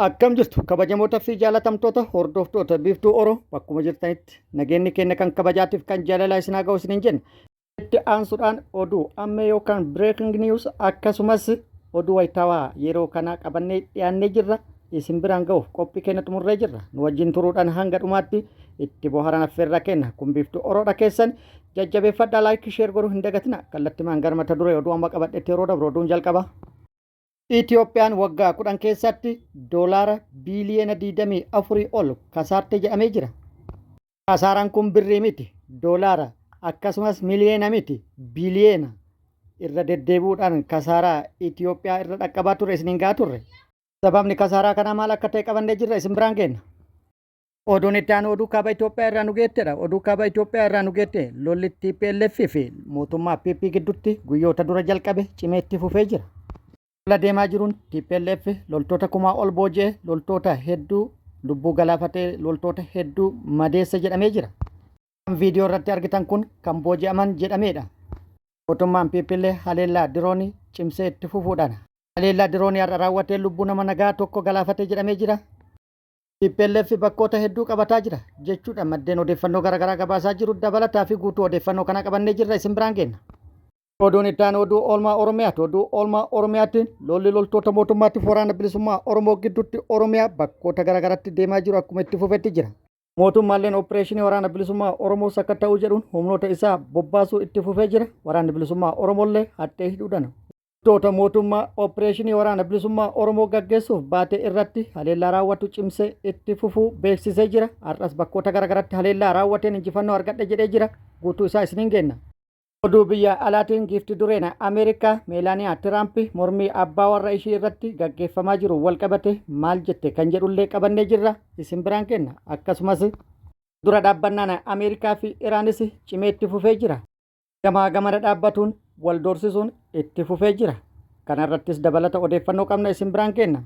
Akkam jirtu kabajamoota fi jaalatamtoota hordoftoota Biiftuu Oro, bakkuma jirtanitti nageenyi keenya kan kabajaatiif kan jaalalaa isin haa ga'u isiniin jenna. Itti aansuudhaan oduu amma yookaan breaking news akkasumas oduu wayitaawaa yeroo kanaa qabannee dhiyaannee jirra. Isin biraan ga'uuf qophii keenya xumurree jirra. Nu wajjin turuudhaan hanga dhumaatti itti boharan affeerraa kenna. Kun Biiftuu Oroodha, keessan jajjabeeffadhaa, like, share godhuu hin dagatina. Kallattimaan gara mata duree oduu amma qabadhetti yeroo dabru, oduun jalqaba. Itoophiyaan waggaa 10 keessatti doolaara biiliyoona 24 ol kasaarte jedhamee jira. Kasaaraan kun birrii miti, doolaara, akkasumas miliyoona miti, biliyoona irra deddeebi'uudhaan kasaaraa Itoophiyaa irra dhaqqabaa ture isiniin gahaa turre. Sababni kasaaraa kanaa maal akka ta'e qabannee jirra, isin biraan geenna. Oduun itti aanu oduu kaaba Itoophiyaa irraa nu geettedha. Oduu kaaba Itoophiyaa irraa nu geette, lolli TPLF fi mootummaa PP gidduutti guyyoota dura jalqabe cimee itti fufee jira. Lola deemaa jiruun TPLF loltoota kumaa ol booji'e, loltoota hedduu lubbuu galaafatee, loltoota hedduu madeesse jedhamee jira. Kan viidiyoo irratti argitan kun kan booji'aman jedhamedha. Mootummaan PPllee haleellaa diroonii cimsee itti fufuudhaan haleellaa diroonii har'a raawwatee lubbuu nama nagaa tokko galaafate jedhamee jira. TPLF bakkoota hedduu qabataa jira jechuudha maddeen odeeffannoo garaagaraa gabaasaa jiru. Dabalataa fi guutuu odeeffannoo kana qabannee jirra, isin biraan geenna. Oduun itti aanu oduu oolmaa Oromiyaati. Oduu oolmaa Oromiyaatti lolli loltoota mootummaatiif waraana bilisummaa Oromoo gidduutti Oromiyaa bakkoota garaagaraatti deemaa jiru akkuma itti fufetti jira. Mootummaalleen opereeshinii waraana bilisummaa Oromoo sakatta'uu jedhuun humnoota isaa bobbaasuu itti fufee jira. Waraanni bilisummaa Oromoollee haxxee hidhuudhaan loltoota mootummaa opereeshinii waraana bilisummaa Oromoo gaggeessuuf baatee irratti haleellaa raawwatu cimsee itti fufuu beeksisee jira. Har'as bakkoota garaagaraatti haleellaa raawwateen injifannoo argadhe jedhee jira. Guutuu isaa isiniin geenna. Oduu biyya alaatiin giifti dureen Ameerikaa Meelaaniyaa Tiraamp mormii abbaa warra ishii irratti gaggeeffamaa jiru wal qabate maal jette kan jedhullee qabannee jirra, isin biraan kenna. Akkasumas dura dhaabbannaan Ameerikaa fi Iraanis cimee itti fufee jira. Gamaa gamana dhaabbatuun wal doorsisuun itti fufee jira. Kana irrattis dabalata odeeffannoo qabna, isin biraan kenna.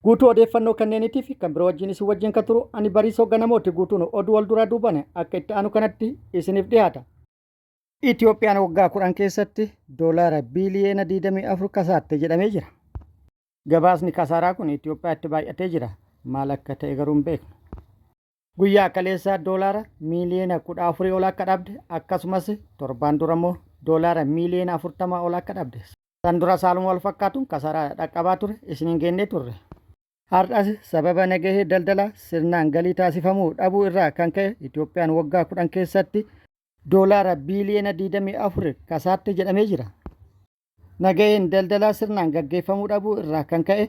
Guutuu odeeffannoo kanneenitii fi kan biroo wajjin isin wajjin kan turu ani Bariisoo Ganamooti. Guutuun oduu wal duraa duubaan akka itti aanu kanatti isiniif dhiyaata. Itoophiyaan waggaa 10 keessatti doolaara biiliyoona 24 kasaarte jedhamee jira. Gabaasni kasaaraa kun Itoophiyaatti baay'atee jira. Maal akka ta'e garuu hin beeknu. Guyyaa kaleessaa doolaara miiliyoona 14 ol akka dhabde, akkasumas torbaan dura immoo doolaara miiliyoona 40 ol akka dhabde. San dura saaluma wal fakkaatuun kasaaraa dhaqqabaa ture isiniin geennee turre. Har'as sababa nagahee daldalaa sirnaan galii taasifamuu dhabuu irraa kan ka'e Itoophiyaan waggaa 10 keessatti doolaara biiliyoona 24 kasaarte jedhamee jira. Nagaheen daldalaa sirnaan gaggeeffamuu dhabuu irraa kan ka'e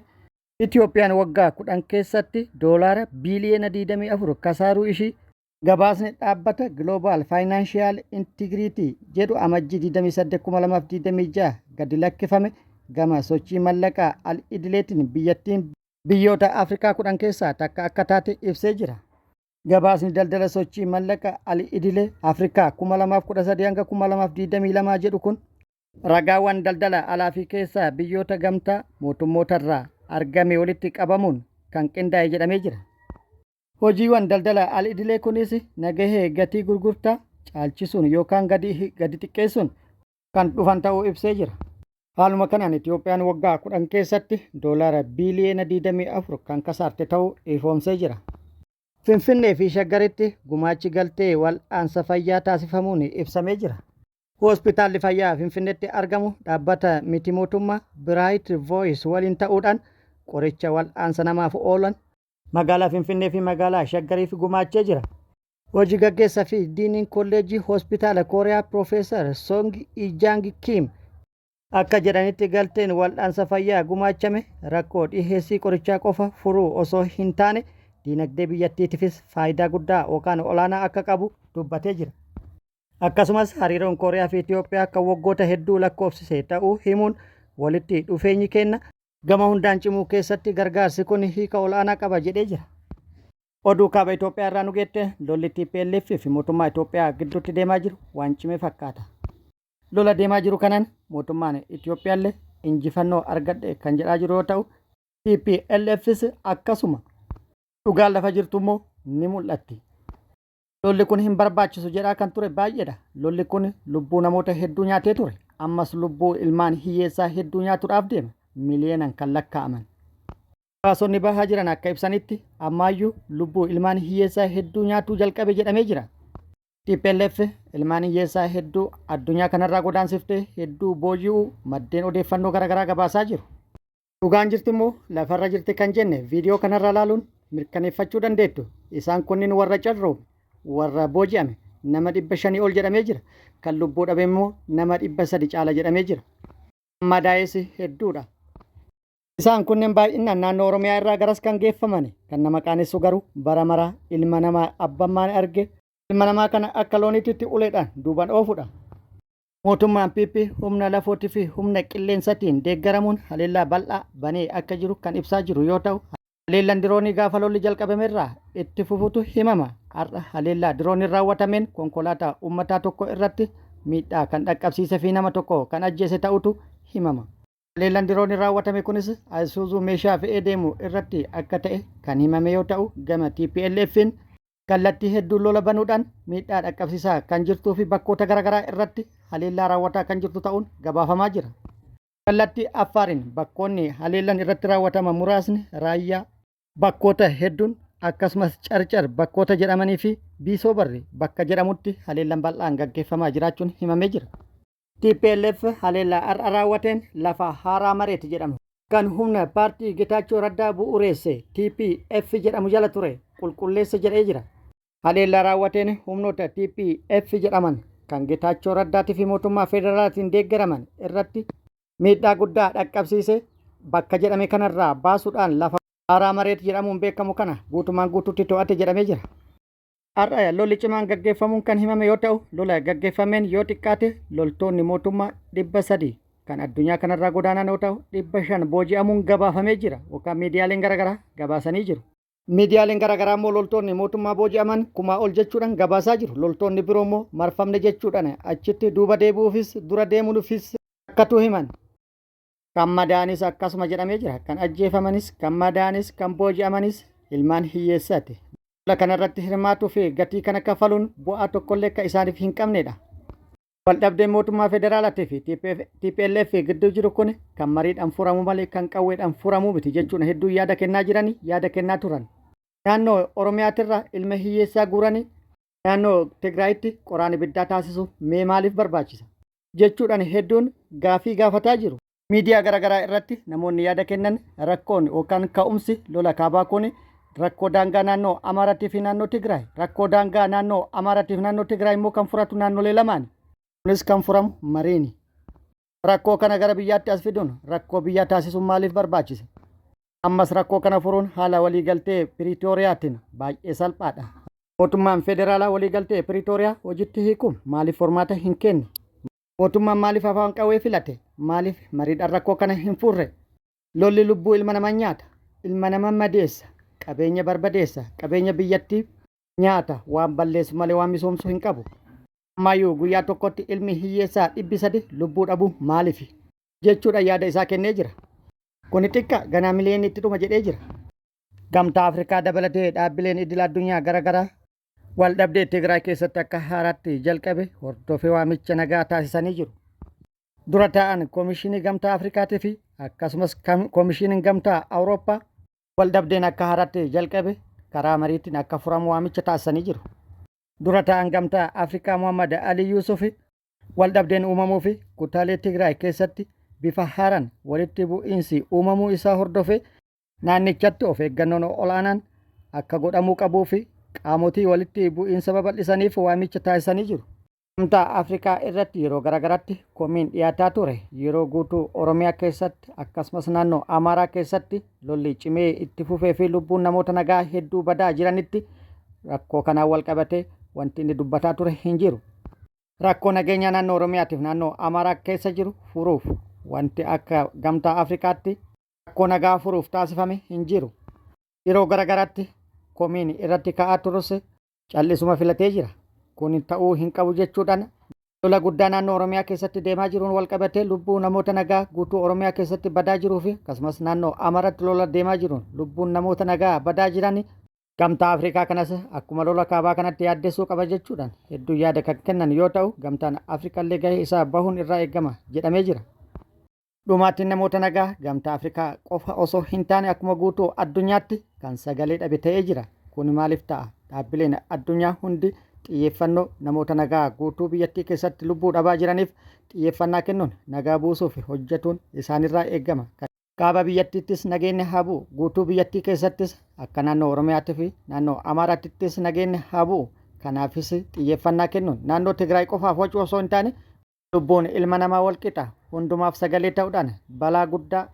Itoophiyaan waggaa 10 keessatti doolaara biiliyoona 24 kasaaruu ishii gabaasni dhaabbata Global Financial Integrity jedhu Amajjii 28, 2026 gadi lakkifame gama sochii mallaqaa al-idileetiin biyyattiin biyyoota Afrikaa 10 keessaa takka akka taate ibsee jira. Gabaasni daldala sochii mallaqa al-idilee Afrikaa 2013 hanga 2022 jedhu kun ragaawwan daldala alaa fi keessaa biyyoota gamtaa mootummoota irraa argame walitti qabamuun kan qindaa'e jedhamee jira. Hojiiwwan daldala al-idilee kunis nagahee gatii gurgurtaa caalchisuun yookaan gadi xiqqeessuun kan dhufan ta'uu ibsee jira. Haaluma kanaan Itoophiyaan waggaa 10 keessatti doolaara biiliyoona 24 kan kasaarte ta'uu ifoomsee jira. Finfinnee fi Shaggaritti gumaachi galtee wal'aansa fayyaa taasifamuun ibsamee jira. Hospitaalli fayyaa Finfinneetti argamu dhaabbata miti mootummaa Bright Voice waliin ta'uudhaan qoricha wal'aansa namaaf oolan magaalaa Finfinnee fi magaalaa Shaggariif gumaachee jira. Hojii gaggeessaa fi diiniin kolleejjii hospitaala Kooriyaa Piroofeesar Song Ijang Kim akka jedhanitti, galteen wal'aansa fayyaa gumaachame rakkoo dhiheessii qorichaa qofa furuu osoo hin taane diinagdee biyyattiitiifis faayidaa guddaa yookaan olaanaa akka qabu dubbatee jira. Akkasumas hariiroon Kooriyaa fi Itoophiyaa kan waggoota hedduu lakkoofsise ta'uu himuun, walitti dhufeenyi keenya gama hundaan cimuu keessatti gargaarsi kun hiika ol'aanaa qaba jedhee jira. Oduu kaaba Itoophiyaa irraa nu geette, lolli TPLF fi mootummaa Itoophiyaa gidduutti deemaa jiru waan cime fakkaata. Lola deemaa jiru kanaan mootummaan Itoophiyaallee injifannoo argadhe kan jedhaa jiru yoo ta'u, TPLFs akkasuma. Dhugaan lafa jirtu immoo ni mul'atti. Lolli kun hin barbaachisu jedhaa kan ture baay'eedha. Lolli kun lubbuu namoota hedduu nyaatee ture. Ammas lubbuu ilmaan hiyyeessaa hedduu nyaatuudhaaf deema. Miliyeenan kan lakkaa'aman. Gabaasonni bahaa jiran akka ibsanitti ammaayyuu lubbuu ilmaan hiyyeessaa hedduu nyaatuu jalqabe jedhamee jira. Tplf ilmaan hiyyeessaa hedduu addunyaa kanarraa godaansiftee hedduu booji'uu maddeen odeeffannoo garaagaraa gabaasaa jiru. Dhugaan jirti immoo lafarra jirti kan jenne viidiyoo kanarraa laaluun mirkaneeffachuu dandeettu. Isaan kunniin warra carroome, warra booji'ame nama 500 ol jedhamee jira. Kan lubbuu dhabe immoo nama 300 caala jedhamee jira. Madaa'es hedduudha. Isaan kunneen baay'inaan naannoo Oromiyaa irraa garas kan geeffamani. Kan nama qaanessu garuu bara maraa ilma namaa abbammaan arge ilma namaa kana akka looniititti uleedhaan duuban oofudha. Mootummaan PP humna lafootii fi humna qilleensatiin deeggaramuun haleellaa bal'aa banee akka jiru kan ibsaa jiru yoo ta'u, haleellaan diroonii gaafa lolli jalqabamerraa itti fufutu himama. Har'a haleellaa dirooniin raawwatameen konkolaataa uummataa tokko irratti miidhaa kan dhaqqabsiise fi nama tokko kan ajjeese ta'utu himama. Haleellaan dirooniin raawwatame kunis Isuzu meeshaa fe'ee deemu irratti akka ta'e kan himame yoo ta'u, gama TPLF'n kallattii hedduun lola banuudhaan miidhaa dhaqqabsiisaa kan jirtuu fi bakkoota garaagaraa irratti haleellaa raawwataa kan jirtu ta'uun gabaafamaa jira. Kallattii Affaariin bakkoonni haleellaan irratti raawwataman muraasni Raayyaa, bakkoota hedduun akkasumas Carcar bakkoota jedhamanii fi Biisoo Barri bakka jedhamutti haleellaan bal'aan gaggeeffamaa jiraachuun himamee jira. Tplf haleellaa har'a raawwateen lafa Haaraa Mareet jedhamu kan humna paartii Getaachoo Raddaa bu'ureesse TPF jedhamu jala ture qulqulleesse jedhee jira. Haleellaa raawwateen humnoota TPF jedhaman kan Getaachoo Raddaatii fi mootummaa federaalaatiin deeggaraman irratti miidhaa guddaa dhaqqabsiise bakka jedhame kanarraa baasuudhaan lafa Haaraa Mareet jedhamuun beekamu kana guutumaan guutuutti to'ate jedhamee jira. Har'a lolli cimaan gaggeeffamuun kan himame yoo ta'u, lola gaggeeffameen yoo xiqqaate loltoonni mootummaa 300 kan addunyaa kanarraa godaanan yoo ta'u, 500 booji'amuun gabaafamee jira yookaan miidiyaaleen garaagaraa gabaasanii jiru. Miidiyaaleen garaagaraa immoo loltoonni mootummaa booji'aman kumaa ol jechuudhaan gabaasaa jiru. Loltoonni biroo immoo marfamne jechuudhaan achitti duuba deebi'uufis dura deemuufis rakkatu himan. Kan madaa'anis akkasuma jedhamee jira. Kan ajjeefamanis, kan madaa'anis, kan booji'amanis ilmaan hiyyeessaati. Lola kanarratti hirmaatuu fi gatii kana kafaluun bu'aa tokkollee akka isaaniif hin qabnedha. Waldhabdeen mootummaa federaalaatii fi TPLF gidduu jiru kun kan mariidhaan furamu malee kan qawweedhaan furamuu miti jechuun hedduun yaada kennaa jiranii yaada kennaa turan. Naannoo Oromiyaatirraa ilma hiyyeessaa guuranii naannoo Tigraayitti qoraan ibiddaa taasisuuf mee maaliif barbaachisa? Jechuudhaan hedduun gaafii gaafataa jiru. Miidiyaa garaagaraa irratti namoonni yaada kennan rakkoon yookaan ka'umsi lola kaabaa kun rakkoo daangaa naannoo Amaaraatii fi naannoo Tigraay. Rakkoo daangaa naannoo Amaaraatii fi naannoo Tigraay immoo kan furatu naannolee lamaani. Kunis kan furamu mariini. Rakkoo kana gara biyyaatti as fiduun rakkoo biyyaa taasisuun maaliif barbaachise? Ammas rakkoo kana furuun haala waliigaltee Piriitooriyaatiin baay'ee salphaadha. Mootummaan federaalaa waliigaltee Piriitooriyaa hojiitti hiikuun maaliif furmaata hin kenne? Mootummaan maaliif afaan qawwee filate? Maaliif mariidhaan rakkoo kana hin furre? Lolli lubbuu ilma namaa nyaata. Ilma nama madeessa. Qabeenya barbadeessa. Qabeenya biyyattii nyaata. Waan balleessu malee waan misoomsu hin qabu. Ammayyuu guyyaa tokkotti ilmi hiyyeessaa 300 lubbuu dhabuu maaliif? Jechuudha yaada isaa kennee jira. Kuni xiqqa ganaa miliyoonni itti dhuma jedhee jira. Gamtaa Afrikaa dabalatee dhaabbileen idil addunyaa garaagaraa Waldhabdee Tigraay keessatti akka haaraatti jalqabe hordofee waamicha nagaa taasisanii jiru. Dura taa'an Koomishinii Gamtaa Afrikaatii fi akkasumas Koomishiniin Gamtaa Awurooppaa waldhabdeen akka haaraatti jalqabe karaa mariitiin akka furamu waamicha taasisanii jiru. Dura taa'an Gamtaa Afrikaa Muhammad Ali Yuusuf waldhabdeen uumamuu fi kutaalee Tigraay keessatti bifa haaraan walitti bu'iinsi uumamuu isaa hordofee Naannichatti of eeggannoon ol'aanaan akka godhamuu qabuu fi qaamotii walitti bu'iinsa babal'isaniif waamicha taasisanii jiru. Gamtaa Afrikaa irratti yeroo garaagaraatti komiin dhiyaataa ture. Yeroo guutuu Oromiyaa keessatti akkasumas naannoo Amaaraa keessatti lolli cimee itti fufee fi lubbuun namoota nagaa hedduu badaa jiranitti rakkoo kanaan wal qabatee wanti inni dubbataa ture hin jiru. Rakkoo nageenyaa naannoo Oromiyaatiif naannoo Amaaraa keessa jiru furuuf wanti akka Gamtaa Afrikaatti rakkoo nagaa furuuf taasifame hin jiru. Yeroo garagaraatti komiin irratti ka'aa turus callisuma filatee jira. Kun ta'uu hin qabu jechuudhaan lola guddaa naannoo Oromiyaa keessatti deemaa jiruun walqabatee lubbuu namoota nagaa guutuu Oromiyaa keessatti badaa jiruu fi akkasumas naannoo Amaaratti lola deemaa jiruun lubbuun namoota nagaa badaa jiran Gamtaa Afrikaa kanas akkuma lola kaabaa kanatti yaaddessuu qaba jechuudhaan hedduu yaada kan kennan yoo ta'u, Gamtaan Afrikaallee gahee isaa bahuun irraa eegama jedhamee jira. Dhumaatiin namoota nagaa Gamtaa Afrikaa qofa osoo hin taane akkuma guutuu addunyaatti kan sagalee dhabe ta'ee jira. Kun maaliif ta'a? Dhaabbileen addunyaa hundi xiyyeeffannoo namoota nagaa guutuu biyyattii keessatti lubbuu dhabaa jiraniif xiyyeeffannaa kennuun nagaa buusuuf hojjetuun isaanirraa eegama. Kaaba biyyattiittis nageenyi haa bu'u. Guutuu biyyattii keessattis akka naannoo Oromiyaatti fi naannoo Amaaraattis nageenyi haa bu'u. Kanaafis xiyyeeffannaa kennuun naannoo Tigraay qofaaf wacuu osoo hin taane, lubbuun ilma namaa walqixa, hundumaaf sagalee ta'uudhaan balaa guddaa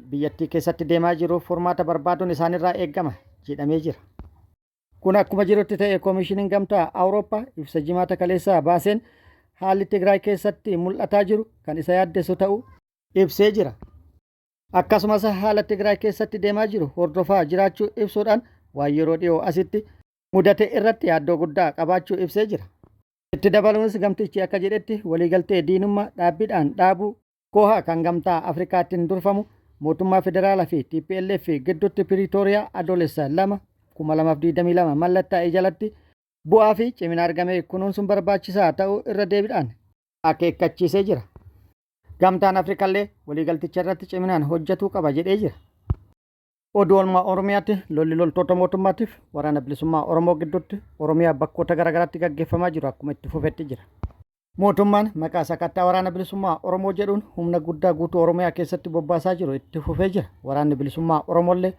biyyattii keessatti deemaa jiruuf furmaata barbaaduun isaanirraa eegama jedhamee jira. Kun akkuma jirutti ta'e, Koomishiniin Gamtaa Awurooppaa ibsa Jimaata kaleessaa baaseen haalli Tigraay keessatti mul'ataa jiru kan isa yaaddessu ta'uu ibsee jira. Akkasumas haala Tigraay keessatti deemaa jiru hordofaa jiraachuu ibsuudhaan waan yeroo dhiyoo asitti mudate irratti yaaddoo guddaa qabaachuu ibsee jira. Itti dabaluunis gamtichi akka jedhetti, waliigaltee diinummaa dhaabbiidhaan dhaabuu koohaa kan Gamtaa Afrikaatiin durfamu mootummaa federaalaa fi TPLF gidduutti Piriitooriyaa Adoolessa 2, 2022 mallattaa'e jalatti bu'aa fi cimina argame kunuunsuun barbaachisaa ta'uu irra deebiidhaan akeekkachiisee jira. Gamtaan Afrikaallee waliigalticha irratti ciminaan hojjetuu qaba jedhee jira. Oduu oolmaa Oromiyaatti, lolli loltoota mootummaatiif Waraana Bilisummaa Oromoo gidduutti Oromiyaa bakkoota garaagaraatti gaggeeffamaa jiru akkuma itti fufetti jira. Mootummaan maqaa sakattaa Waraana Bilisummaa Oromoo jedhuun humna guddaa guutuu Oromiyaa keessatti bobbaasaa jiru itti fufee jira. Waraanni Bilisummaa Oromoollee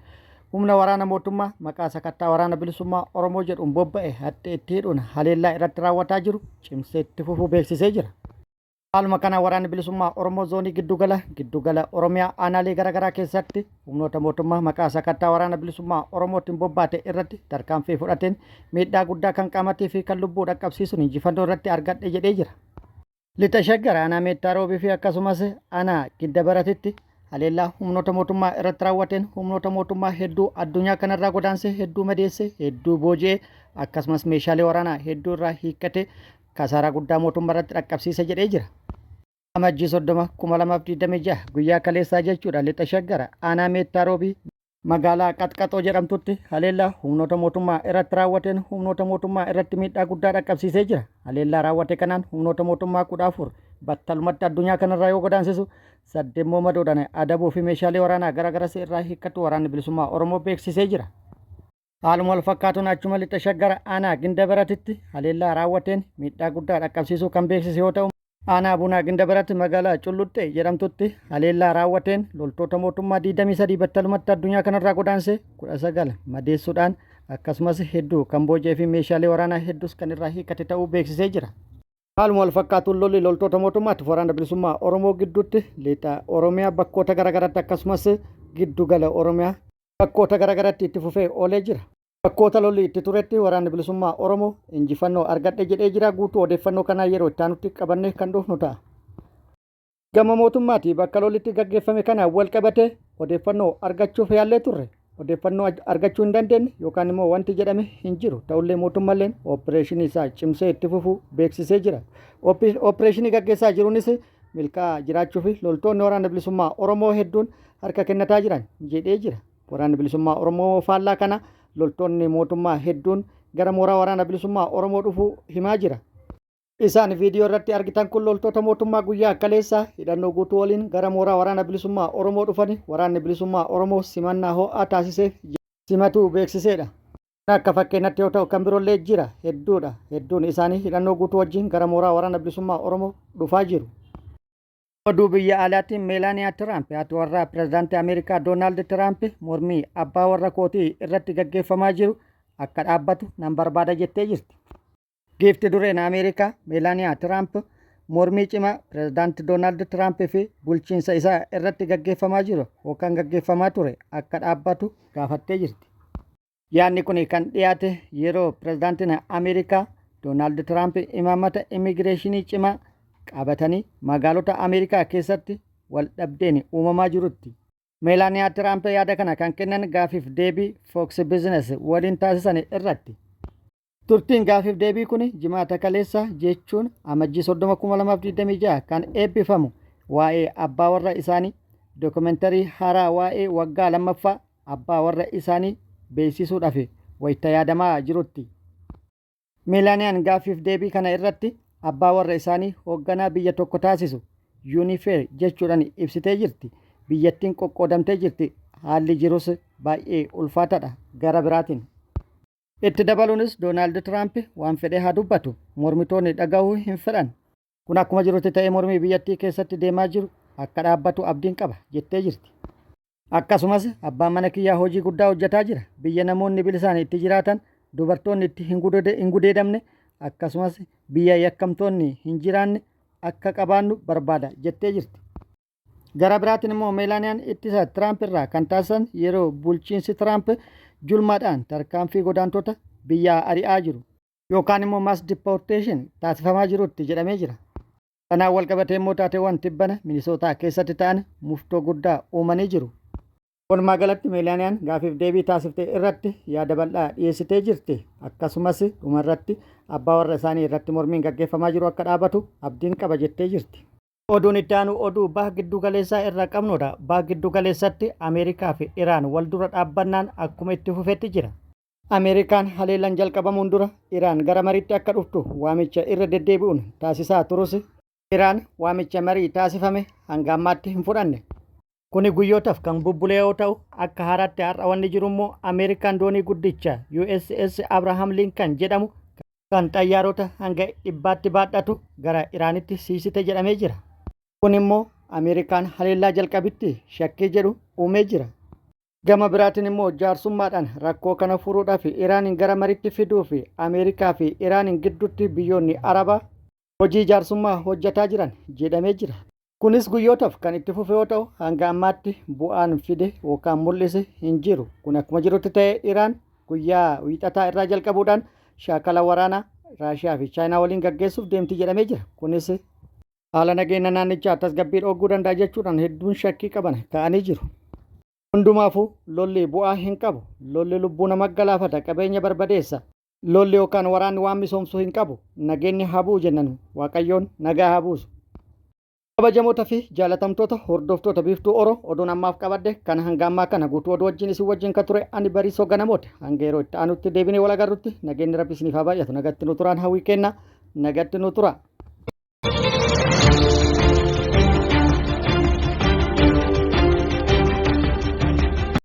humna waraana mootummaa maqaa sakattaa Waraana Bilisummaa Oromoo jedhuun bobba'e haxxee itti hidhuun haleellaa irratti raawwataa jiru cimsee itti fufuu beeksisee jira. Haaluma kana Waraanni Bilisummaa Oromoo zoonii giddugala Oromiyaa aanaalee garaagaraa keessatti humnoota mootummaa maqaa sakattaa Waraana Bilisummaa Oromootiin bobbaate irratti tarkaanfii fudhateen miidhaa guddaa kan qaamatii fi kan lubbuu dhaqqabsiisuun injifannoo irratti argadhe jedhee jira. Lixa Shaggar aanaa Meettaa Roobii fi akkasumas aanaa Gidda Baratitti haleellaa humnoota mootummaa irratti raawwateen humnoota mootummaa hedduu addunyaa kanarraa godaansee, hedduu madeesse, hedduu booji'ee, akkasumas meeshaalee waraanaa hedduu irraa hiikkate, kasaaraa guddaa mootummaa irratti dhaqqabsiise jedhee jira. Amajjii 30, 2026, guyyaa kaleessaa jechuudha, Lixa Shaggara aanaa Meettaa Roobii magaalaa Qaxqaxoo jedhamtutti haleellaa humnoota mootummaa irratti raawwateen humnoota mootummaa irratti miidhaa guddaa dhaqqabsiisee jira. Haleellaa raawwate kanaan humnoota mootummaa 14 battalumatti addunyaa kanarraa yoo godaansisu, 8 immoo madoodhaan adabuu fi meeshaalee waraanaa garaagaras irraa hiikkatu Waraanni Bilisummaa Oromoo beeksisee jira. Haaluma wal fakkaatuun achuma Lixa Shaggara aanaa Gindabaratitti haleellaa raawwateen miidhaa guddaa dhaqqabsiisuu kan beeksise yoo ta'u, aanaa Bunaa Gindabarat magaalaa Culluxxee jedhamtutti haleellaa raawwateen loltoota mootummaa 23 battalumatti addunyaa kanarraa godaanse, 19 madeessuudhaan, akkasumas hedduu kan booji'ee fi meeshaalee waraanaa hedduus kan irraa hiikkate ta'uu beeksisee jira. Haaluma wal fakkaatuun lolli loltoota mootummaatti Waraana Bilisummaa Oromoo gidduutti lixa Oromiyaa bakkoota garaagaraatti akkasumas giddugala Oromiyaa bakkoota garaagaraatti itti fufee oolee jira. Bakkoota lolli itti turetti Waraanni Bilisummaa Oromoo injifannoo argadhe jedhee jira. Guutuu odeeffannoo kanaa yeroo itti aanutti qabannee kan dhufnu ta'a. Gama mootummaati bakka lolli itti gaggeeffame kana wal qabate odeeffannoo argachuuf yaallee turre. Odeeffannoo argachuu hin dandeenye yookaan immoo wanti jedhame hin jiru. Ta'ullee mootummaalleen opereeshinii isaa cimsee itti fufuu beeksisee jira. Opereeshinii gaggeessaa jiruunis milkaa'aa jiraachuu fi loltoonni Waraana Bilisummaa Oromoo hedduun harka kennataa jiran jedhee jira. Waraanni Bilisummaa Oromoo faallaa kana loltoonni mootummaa hedduun gara mooraa Waraana Bilisummaa Oromoo dhufuu himaa jira. Isaan viidiyoo irratti argitan kun loltoota mootummaa guyyaa kaleessaa hidhannoo guutuu waliin gara mooraa Waraana Bilisummaa Oromoo dhufanii Waraanni Bilisummaa Oromoo simannaa ho'aa taasiseef simatuu beeksiseedha. Akka fakkeenyatti yoo ta'u, kan biroollee jira, hedduudha. Hedduun isaanii hidhannoo guutuu wajjin gara mooraa Waraana Bilisummaa Oromoo dhufaa jiru. Oduu biyya alaatiin, Meelaaniyaa Tiraamp, haati warraa pirezidaantii Ameerikaa Doonaald Tiraamp, mormii abbaa warra kootii irratti gaggeeffamaa jiru akka dhaabbatu nan barbaada jettee jirti. Giifti dureen Ameerikaa Meelaaniyaa Tiraamp mormii cimaa pirezidaanti Doonaald Tiraamp fi bulchiinsa isaa irratti gaggeeffamaa jiru yookaan gaggeeffamaa ture akka dhaabbatu gaafattee jirti. Yaadni kun kan dhiyaate yeroo pirezidaantiin Ameerikaa Doonaald Tiraamp imaammata immigireeshinii cimaa qabatanii magaalota Ameerikaa keessatti wal dhabdeen uumamaa jirutti. Meelaaniyaa Tiraamp yaada kana kan kennan gaafiif deebii Fox Business waliin taasisan irratti. Turtiin gaafiif deebii kun Jimaata kaleessa, jechuun Amajjii 30, 2026 kan eebbifamu waa'ee abbaa warra isaanii dookumentarii haaraa waa'ee waggaa lammaffaa abbaa warra isaanii beeksisuudhaaf wayita yaadamaa jirutti. Meelaaniyaan gaaffiif deebii kana irratti abbaa warra isaanii hoogganaa biyya tokko taasisu Unfair jechuudhaan ibsitee jirti. Biyyattiin qoqqoodamtee jirti. Haalli jirus baay'ee ulfaataadha. Gara biraatiin. Itti dabaluunis Doonaald Tiraamp waan fedhe haa dubbatu. Mormitoonni dhagahuu hin fedhan. Kun akkuma jirutti ta'ee mormii biyyattii keessatti deemaa jiru akka dhaabbatu abdiin qaba jettee jirti. Akkasumas abbaan mana kiyyaa hojii guddaa hojjetaa jira. Biyya namoonni bilisaan itti jiraatan, dubartoonni itti hin gudeedamne, akkasumas biyya yakkamtoonni hin jiraanne akka qabaannu barbaada jettee jirti. Gara biraatiin immoo Meelaaniyaan ittisa Tiraamp irraa kan taasisan yeroo bulchiinsi Tiraamp julmaadhaan tarkaanfii godaantota biyyaa ari'aa jiru yookaan immoo mass deportation taasifamaa jirutti jedhamee jira. Kanaan wal qabatee immoo taateewwan tibbana Minisootaa keessatti ta'an muftoo guddaa uumanii jiru. Walumaa galatti Meelaaniyaan gaafiif deebii taasifte irratti yaada bal'aa dhiyeessitee jirti. Akkasumas dhumarratti abbaa warra isaanii irratti mormiin gaggeeffamaa jiru akka dhaabatu abdiin qaba jettee jirti. Oduun itti aanu oduu baha giddu galeessaa irraa qabnudha. Baha giddu galeessatti Ameerikaa fi Iraan wal dura dhaabbannaan akkuma itti fufetti jira. Ameerikaan haleellaan jalqabamuun dura Iraan gara mariitti akka dhuftu waamicha irra deddeebi'uun taasisaa turus, Iraan waamicha marii taasifame hanga ammaatti hin fudhanne. Kuni guyyootaaf kan bubbule yoo ta'u, akka haaraatti har'a wanni jiru immoo Ameerikaan doonii guddicha USS Abraham Lincoln jedhamu kan xayyaarota hanga 100tti baadhatu gara Iraanitti siisite jedhamee jira. Kun immoo Ameerikaan haleellaa jalqabitti shakkii jedhu uumee jira. Gama biraatiin immoo jaarsummaadhaan rakkoo kana furuudhaaf Iraaniin gara mariitti fiduu fi Ameerikaa fi Iraaniin gidduutti biyyoonni Arabaa hojii jaarsummaa hojjetaa jiran jedhamee jira. Kunis guyyootaaf kan itti fufe yoo ta'u, hanga ammaatti bu'aan fide yookaan mul'ise hin jiru. Kun akkuma jirutti ta'e Iraan guyyaa Wiixataa irraa jalqabuudhaan shaakala waraanaa Raashiyaa fi Chaayinaa waliin gaggeessuuf deemti jedhamee jira. Kunis haala nageenya naannichaa tasgabbii dhoorguu danda'a jechuudhaan hedduun shakkii qaban ka'anii jiru. Hundumaafuu lolli bu'aa hin qabu. Lolli lubbuu nama galaafata, qabeenya barbadeessa. Lolli yookaan waraanni waan misoomsuu hin qabu. Nageenyi haa bu'u jennanu. Waaqayyoon nagaa haa buusu. Kabajamoota fi jaalatamtoota hordoftoota Biiftuu Oro, oduun ammaaf qabadhe kan hanga ammaa kana guutuu oduu wajjin isin wajjin kan ture ani Bariisoo Ganamooti. Hanga yeroo itti aanutti deebinee wal agarrutti nageenyi Rabbi isiniif haa baay'atu. Nagatti nu turaan hawwii kenna. Nagatti nu tura.